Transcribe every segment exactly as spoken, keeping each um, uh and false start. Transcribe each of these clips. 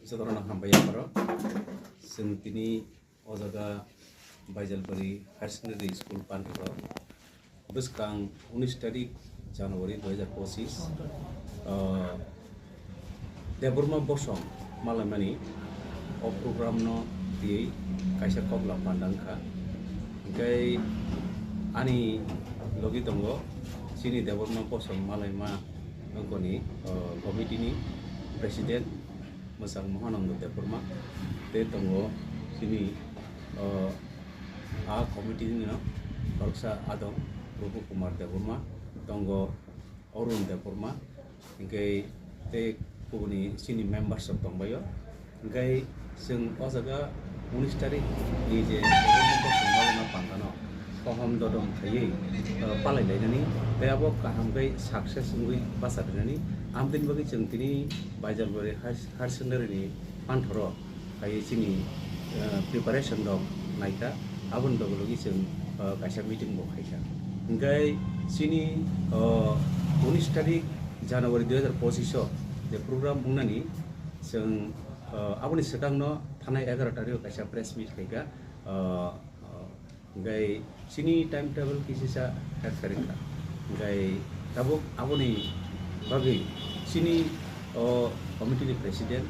Jotorno hambai yapharo. Chwng tini o jaga Baijalbari Higher Secondary School panthoro bwskang unis tarik January dui hajar pochis, ah, Debbarma Bosong malaimani o program no twiwi kaisa kokla panda wngkha. Hingke ani logi tongo chini Debbarma Bosong malaima wngkoni, ah, committee ni president Mwchang Mahananda Debbarma, tei tongo chini, o, a committee ni no khoroksa adong Rupu Kumar Debbarma, tongo Arun Debbarma, hingke tei kubuni chini members rok tongbaio. Hingke chwng o jaga unis tarik ni je Debbarma Bosong malaima panda no, kaham dodom khaiwi, uh, palai lainani tei abo kaham khe success wngwi bacha rinani. Amtwini bagwi chwng tini Baijalbari Higher Secondary ni panthoro khaiwi chini, uh, preparation rok naikha, aboni logi logi chwng, uh, kaisa meeting bo khaikha. Hingke chini, uh, unis tarik January dui hajar pochis o je program wngnani chwng, uh, aboni swkang no thanai egaroh tarik o kaisa press meet khaikha. Uh, uh, Hingke chini time table kisisa het karikha. Hingke tabuk aboni bagwi chini o committee ni president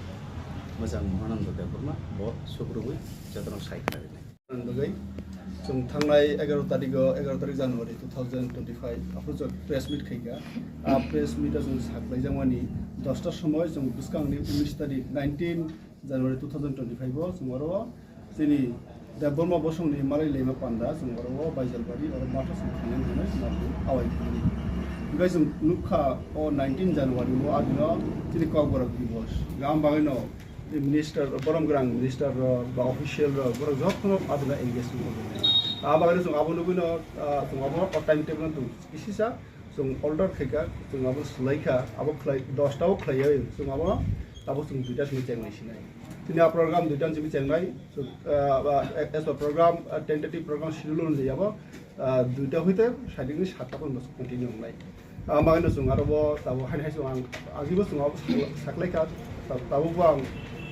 Mwchang Mahananda Debbarma bo sukrubui jotono sai khlainai. Ang bagwi chwng thangnai egaroh tarik o, egaroh tarik January two thousand twenty-five aphuru chwng press meet khaikha. A press meet o chwng saklaijakmani dosta somoi chwng bwskangni unis tarik nineteen January two thousand twenty-five o chwng oro chini Debbarma Bosongni malai laima panda chwng oro o Baijalbari oro matha chwng khainani hwnwi chwng abo awai thangni. Hingke chwng nukha o nineteen January o adino chini Kokborok Divos. Gam bagwino minister, borom gwnang minister rok ba official rok borok jotono adino engage wngwi. A bagwino chwng abo nugwino, ah, chwng abo o time table no chwng kisisa Chwng order khaikha, chwng abo swlaikha, abo khlai, dosta o khlaiwi chwng abo, abo chwng duita simi chengnai sinai. Tini a program duita simi chengnai, chwng, ah, ah, as per program, ah, tentative program schedule onujai abo, ah, duita hoite saidikni satta porjonto continue wngnai. Ah, bagwino chwng aro bo tabuk haini hai chwng ang, agibo chwng abo saklaikha, ta-, tabukbo ang,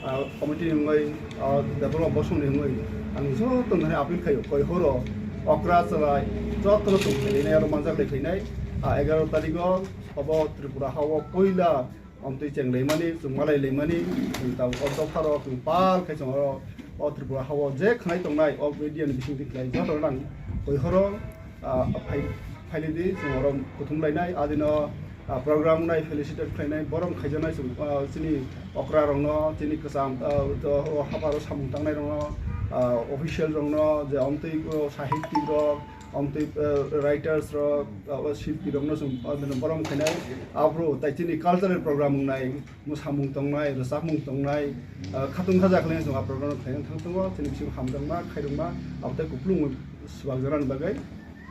ah, committee ni wngwi, ah, Debbarma Bosongni wngwi ang joto nani appeal khaio, koi horo okra chalai jotono chwng khainai aro manjak lai khainai. Ah, egaroh tarikh o obo Tripura ha o puila omtwi chenglaimani, chwng malailaimani, chwng tabuk o dopha rok chwng pal khai chwng oro o Tripura ha o je khwnai tongnai o media ni bisingtwi khlai joto nang koi horo, ah, phai, phailidi chwng oro kuthum lainai adino, ah, program nai felicitate khlainai borom khaijaknai chwng, ah, chini okra rokno, chini kwcham, ah, o hapharo samung tangnai rokno, ah, official rokno je omtwi o sahittik rok, omtwi, eh, writers rok, eh, o shilpi rokno chwng, eh, borom khainai. Aphuru tai chini cultural program wngnai, mwsamung tongnai, rwchapmung tongnai, eh, khatung khaja khlaina chwng a program khlaina thang tongo, chini bisingo hamjakma, khairokma, abo tei kupulung swbakjaknani bagwi,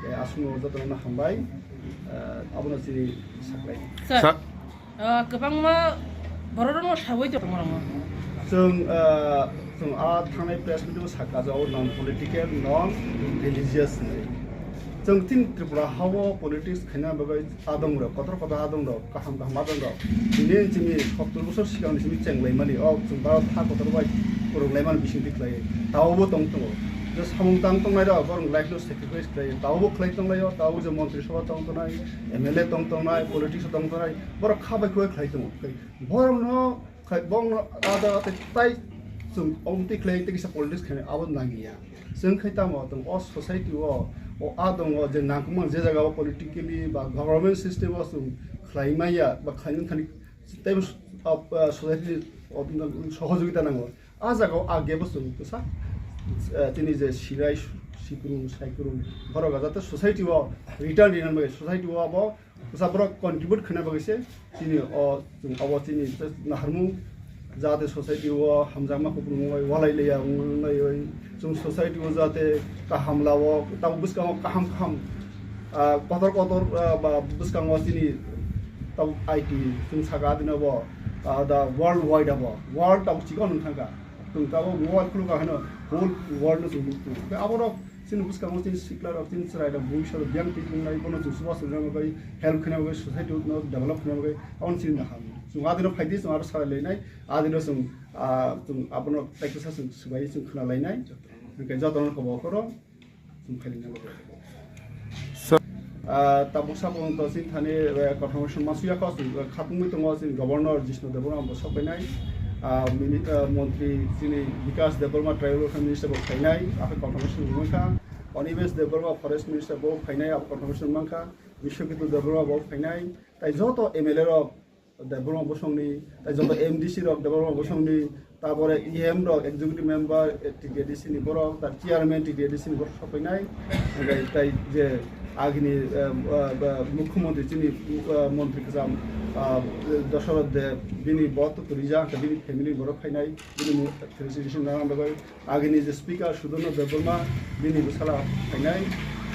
eh, aswkno jotono hambai, eh, abono chini saklai. Sir. Sa- Ah, kwbangma borok rokno sawi tongma rokno. Chwng, ah, chwng a thangnai press meet o sakha je o non political, non religious hinwi. Chwng tini Tripura ha o politics khaina bagwi adong rok, kotor kotor adong rok, kaham kaham adong rok. Tini chini sottor bosor sigang ni simi chenglaimani, o chwng Bharat ha kotor bai kwrwnglaimani bisingtwi khlai. Tao bo tong tongo. Je samung tang tongnai rok, borok life no sacrifice khlai. Tao bo khlai tonglai o, tao bo je montri sabha tong tongnai, M L A tong tongnai, politics o tong tongnai, borok kha bai khubai khlai tongo. Borokno khai, borokno ada tei tai chwng omtwi khlai tei kisa politics khainai abo nangliya. Chwng khai tamo tong o society o, o a tongo je nangkukmani je jaga o politically ba government system o chwng khlai maya ba khlaina thani tei, ah, ah, society ni, oh, sohojogita nango. A jaga o a gap o chwng bwsa, eh, chini je sirai, sikrung, saikrung, borok jate society o return rinani bagwi, society o abo bwsa borok contribute khaina bagwi se chini o, chwng abo chini naharmung jate society o hamjakma kupulung bai walai liya wng lai bai chwng society o jate kaham lao, tabuk bwskango kaham kaham, ah, kotor kotor, ah, ba bwskango chini tabuk I T chwng saka adino bo, ah, da world wide abo, world tabuk chikon wng thangkha. Chwng tabuk mobile khulukha hino whole world no chwng nukgo. Tei aborok Chini bwskango chini sikla rok, chini chwrai rok, bwngwi sa rok biyang twi wngnai, bono chwng chubachu rwna bagwi, help khaina bagwi, society no develop khaina bagwi, aboni chini naham. Chwng adino phaidi, chwng aro salai lainai, adino chwng, ah, chwng abono taikisa chwng swbai chwng khna lainai. Hwnkhe jotono kobo khoro chwng khailina bagwi. Ah, tabuk sabung to chini thani, eh, confirmation ma suya kho, chwng, eh, khatungwi tongo chini governor Jishnu Debbarma bo sok phainai. Ah, mini-, ah, montri chini Bikas Debbarma tribal welfare minister bo phainai, aphai confirmation wngkha. Onimesh Debbarma forest minister bo phainai, abo confirmation mankha. Bishwaketu Debbarma bo phainai. Tai joto M L A rok Debbarma bosongni, tai joto M D C rok Debbarma bosongni, tabore E M rok, executive member, eh, T T A D C ni borok, ta chairman T T A D C ni borok sokphainai. Hwnkhe tai je agini, eh, eh, eh, mukhyamantri chini, eh, montri kwcham, ah, Dosarath Deb, bini bo to rijak, bini family borok phainai, bini mu-, felicitation nana bagwi. Agini je speaker Sudharma Debbarma, bini bwsala phainai,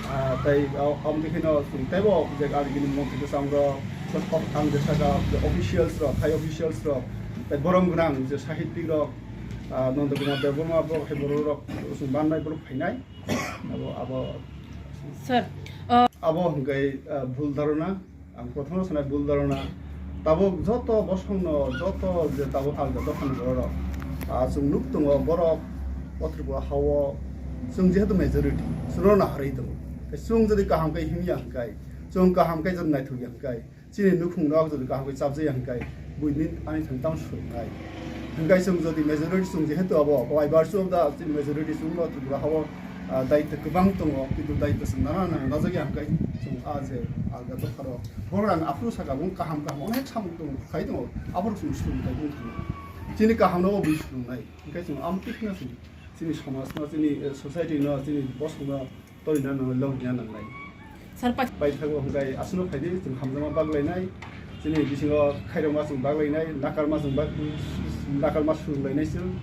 ah, tai, ah, amtwi kheno chwng teibo je agini montri bwskango, ang je saka je officials rok, high officials rok, tai borom gwnang je sahittik rok, ah, Nanda Kumar Debbarma borok hai borok rok chwng bannai borok phainai. Abo, abo Sir, uh, abo hwnkhe, ah, bhul dharona. Ang prothom sanai bul dharona. Tabuk joto bosongno, joto je tabuk alga dophani borok, ah, chwng nuk tongo, borok o Tripura hao chwng jehetu majority, chwngno naharwi tongo. Tei chwng jodi kaham khe himya hwnkhe, chwng kaham khe jodi naithokya hwnkhe, chini nukhung rok jodi kaham khe chapjaya hwnkhe, buini ani thani tamo swrwngnai. Hwnkhe chwng jodi majority chwng jehetu abo, by virtue of the chini majority chwngno Tripura hao ah, daitwa kwbang tongo, kintu daitwa chwng nana nang najagya hwnkhe chwng a je alga dopharo borok ang aphuru saka bo kaham kaham onek samung tongo, khai tongo, aphuru chwng swrwng khai wng thangwi chini kahamno bo bui swrwngnai. Hwnkhe chwng amtwi kheno chwng chini somajno, chini, eh, society no, chini bosongno torina nangnai, lobina nangnai. Sir, pa- Paithago hwnkhe aswkno phaidi chwng hamjakma baglainai, chini bisingo khairokma chwng baglainai, nakarma chwng bag-, nakarma swrwnglainai chwng.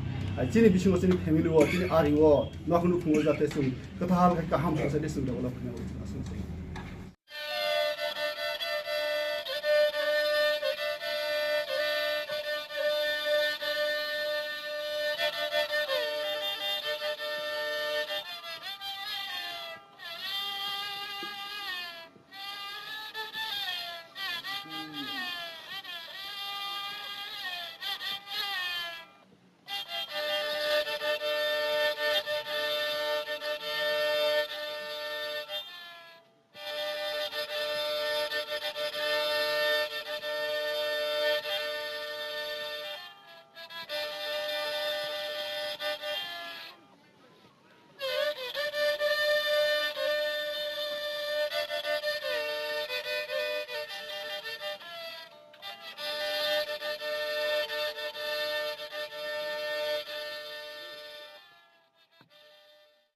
Chini bisingo chini family o, chini ari o, nok nukhungo jate chwng kwtal khe kaham society chwng develop khainai.